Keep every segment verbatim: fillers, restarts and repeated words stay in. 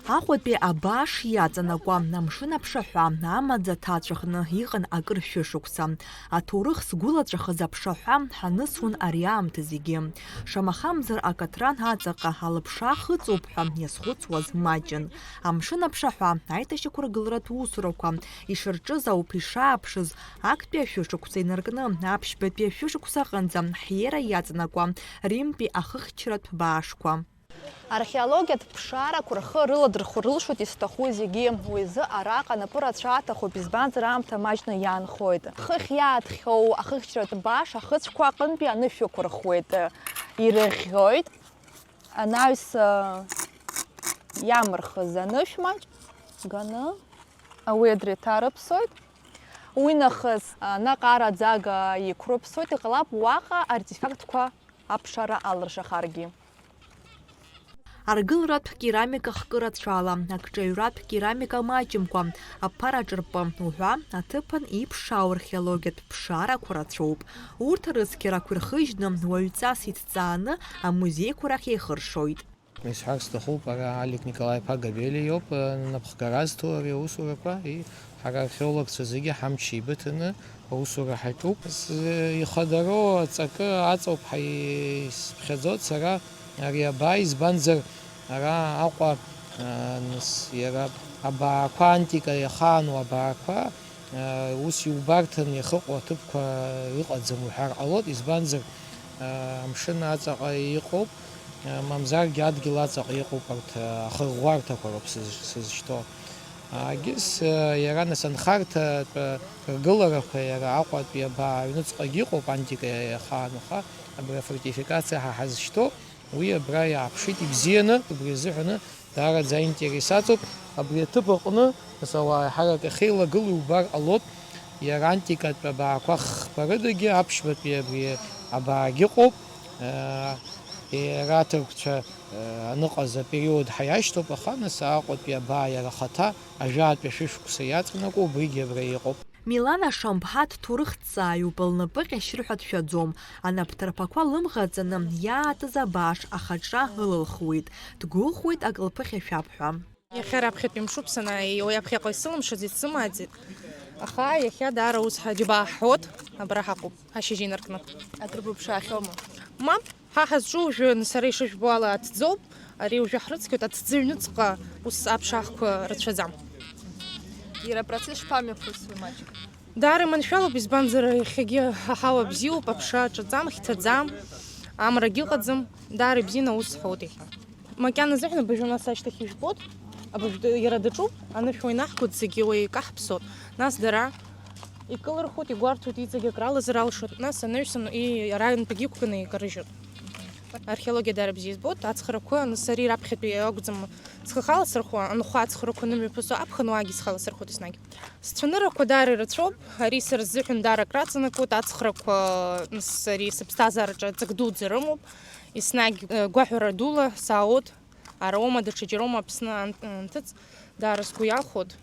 Аҟәатәи абааш иаҵанакуа амшын аԥшаҳәа амаӡа ҭаҵәахны иҟан акыр шәышықәса. Аҭоурых згәылаҵәахыз аԥшаҳәа ҳанысуан ари аамҭа зегьы. Шамахамзар акатран аҵаҟа алаԥшаа хыҵуп ҳәа иазхәыцуаз маҷын. Амшын аԥшаҳәа аиҭашьақәыргыларатә усурақәа ишырҿыз ауп ишааԥшыз, актәи ашәышықәса инаркны аԥшьбатәи ашәышықәса аҟынӡа ҳиера иаҵанакуа Римтәи ахыхьчаратә баашқәа. Археологиатә ԥшаарақәа рхы рыладырхәыр рылшоит исҭаху зегьы. Уи азы араҟа напы рацәа аҭахуп, избанзар аамҭа маҷны иаанхоит. Хыхь иааҭхьоу ахыхьчаратә бааш ахыцәқәа аҟынтәи анышә ықәырхуеит, ирыӷьӷьоит. Анаҩс, а, иамырхыз анышә маҷ ганы ауедра иҭарыԥсоит. Уи нахыс, а, наҟ ара аӡага иқәрыԥсоит, иҟалап уаҟа артефактқәа аԥшара алыршахаргьы. Аргыларатә керамика хкы рацәала, акҿаҩратә керамика маҷымкәа, аԥара ҿырпы уҳәа аҭыԥан иԥшаау археологиатә ԥшаарақәа рацәоуп. Урҭ арыцқьарақәа ирхыжьны уаҩҵас иҭҵааны амузеиқәа рахь еихыршоит. Исҳәар сҭахуп, ара Алик Николаи-иԥа Габелиа иоуп, э, напхгара зҭо ари аусурақәа, и ҳара археологцәа зегьы ҳамч еибыҭаны аусура ҳаҿуп. С-, ихадароу аҵакы аҵоуп ҳәа исԥхьаӡоит сара ари абаа, избанзар ара Аҟәа, э, нас иара абаақәа, антика иахаану абаақәа, ус иубарҭан иахыҟоу аҭыԥқәа ыҟаӡам уҳәар ҟалоит, избанзар, амшын аҵаҟа иҟоуп, мамзаргьы адгьыл аҵаҟа иҟоуп, арҭ ахырӷәӷәарҭақәа роуп сыз-, сызшьҭоу. Агьыс, иара нас анхарҭатә ргыларақәа, иара Аҟәатәи абаа аҩныҵҟагьы иҟоуп, антика иахаану, аха абри афортификациа ҳа ҳазшьҭоу, уи абра иааԥшит ибзианы, убри азыҳәаны даараӡа аинтерес аҵоуп. Абри аҭыԥ аҟны, нас, ауаа еиҳарак ахьеилагылоу иубар ҟалоит, иара антикатә абаақәа хԥа рыдагьы аԥшьбатәи абри абаагьы ыҟоуп, э, иара аҭырқәцәа, э, аныҟаз апериод ҳаиашьҭоуп, аха, нас, Аҟәатәи абаа иара ахаҭа ажәаатәи ашәышықәса иаҵанакуа убригьы абра иҟоуп. Милана Шамбҳа дҭоурыхҭҵааҩуп, лнапы ҟьашьыр ҳәа дшәаӡом. Анапҭарԥақәа лымӷаҵаны иаатыз абааш ахаҿра ылылхуеит, дгәыӷуеит ак лԥыхьашәап ҳәа. Иахьа раԥхьатәи мшуп санааи, уи аԥхьаҟа исылымшаӡеит, сымааӡеит. Аха иахьа даара ус ҳаџьабаа ҳҳәот, абра ҳаҟоуп, ашьыжь инаркны. Акыр быԥшаахьоума? Мап. Ҳа ҳазҿу уажәы, сара ишыжәбо ала, аҭӡоуп. Ари уажәы ҳрыцқьоит, аҭӡы ҩныҵҟа ус аԥшаахқәа рацәаӡам. Иара апроцесс шԥамҩаԥысуеи маҷк? Даара иманшәалоуп, избанзар, иахьагьы аҳауа бзиоуп, аԥша аҿаӡам, хьҭаӡам, амрагьы ыҟаӡам, даара ибзианы аус зҳәоит иахьа. Макьана азыҳәан абыржәы нас ашьҭахь ижәбоит, абыржәы д-, иара даҿуп, анышә уа инаҳгоит, зегьы уа икаҳԥсоит, нас дара икылырхуеит, игәарҭоит, иҵегь акралазар алшоит, нас анаҩсан и-, арантәигьы иқәкны икарыжьуеит. Археологиа даара бзиа избоит, ацхрақәа, нас ари раԥхьатәи акәӡам схы халасырхәуа, анхәа ацхрақәа нымҩаԥысуа аԥхын уаагьы схаласырхәоит еснагь. Сцәаныррақәа даара ирацәоуп, ари сара сзыҳәан даара акраҵанакуеит, ацхрақәа, нас, ари сыԥсҭазаараҿы ҵак дуӡа рымоуп, еснагь, э, гәаҳәара дула сааот, ара уоума, даҽаџьароума Аԥсны ан-, анҭыҵ, даара сгәы иалхот.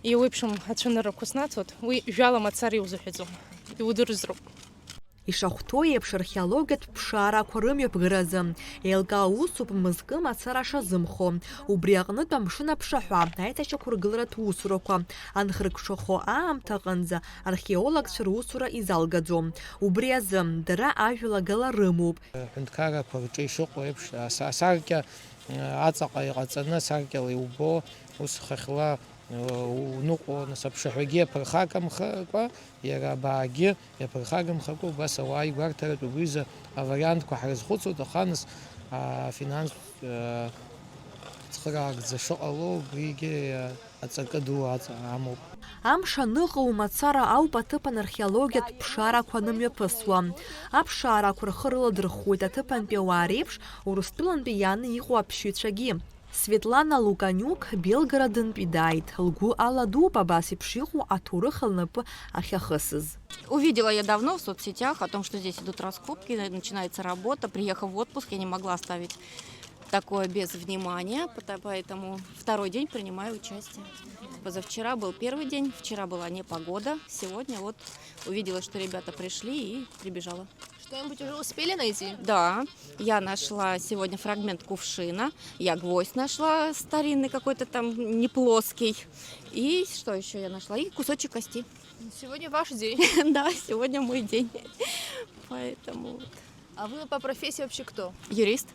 Еиуеиԥшым ацәаныррақәа снацот, уи жәала мацара иузыҳәаӡом, иудыруазароуп. Ишахәҭоу еиԥш, археологиатә ԥшаарақәа рымҩаԥгаразы еилкаау усуп мызкы мацара шазымхо. Убри аҟнытә амшын аԥшаҳәа аиҭашьақәыргыларатә усурақәа анхыркәшахо аамҭа аҟынӡа археологцәа русура изалгаӡом. Убри азы дара ажәалагала рымоуп. Аҳәынҭқаррақәа рҿы ишыҟоу еиԥш, ас-, асаркьа, э, аҵаҟа иҟаҵаны, асаркьала иубо, ус хыхьла, э, уныҟәо, нас аԥшаҳәагьы иаԥырхагамхакәа, иара абаагьы иаԥырхагамхакәа, убас ауаа игәарҭаратә убриазы авариантқәа ҳрызхәыцуеит, аха, нас, афинанстә, э, цхыраагӡа шыҟало, убригьы, э, аҵакы ду аҵа-, амоуп. Амш аныҟоу мацара ауп аҭыԥан археологиатә ԥшаарақәа анымҩаԥысуа. Аԥшаарақәа рхы рыладырхәуеит аҭыԥантәи ауаа реиԥш, Урыстәылантәи иааны иҟоу аԥсшьаҩцәагьы. Светлана Луканюк Белгородынтәи дааит, лгәы аладууп абас еиԥш иҟоу аҭоурых лнапы ахьахысыз. Увидела я давно в соцсетях о том, что здесь идут раскопки, начинается работа. Приехав в отпуск, я не могла оставить такое без внимания, пото-, поэтому второй день принимаю участие. Позавчера был первый день, вчера была непогода, сегодня вот увидела, что ребята пришли, и прибежала. Что-нибудь уже успели найти? Да, я нашла сегодня фрагмент кувшина. Я гвоздь нашла старинный какой-то там, не плоский. И что еще я нашла? И кусочек кости. Сегодня ваш день. Да, сегодня мой день. Поэтому вот. А вы по профессии вообще кто? Юрист.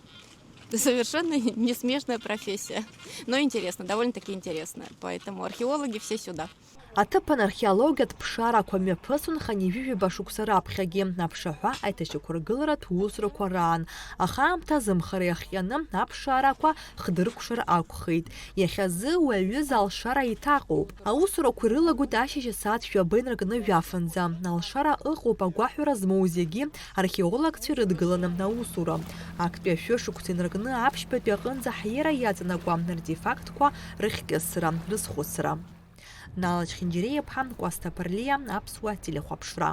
Это совершенно не смежная профессия. Но интересно, довольно-таки интересная. Поэтому археологи все сюда. Аҭыԥан археологиатә ԥшаарақәа мҩаԥысуан хынҩажәижәаба шықәса раԥхьагьы, аԥшаҳәа аиҭашьақәыргыларатә усурақәа раан, аха аамҭа азымхара иахҟьаны аԥшаарақәа хдыркәшар акәхеит. Иахьазы уи аҩыза алшара еиҭаҟоуп. Аусурақәа ирылагоит ашьыжь асааҭ жәаба инаркны жәафынӡа. Алшара ыҟоуп агәаҳәара змоу зегьы археологцәа ирыдгыланы аусура. Актәи ашәышықәса инаркны аԥшьбатәи аҟынӡа ҳиера иаҵанакуа артефактқәа рыхькьысра, рызхәыцра. Нала Чхинџьириа-иԥҳа, Кәасҭа Ԥарлиа, Аԥсуа телехәаԥшра.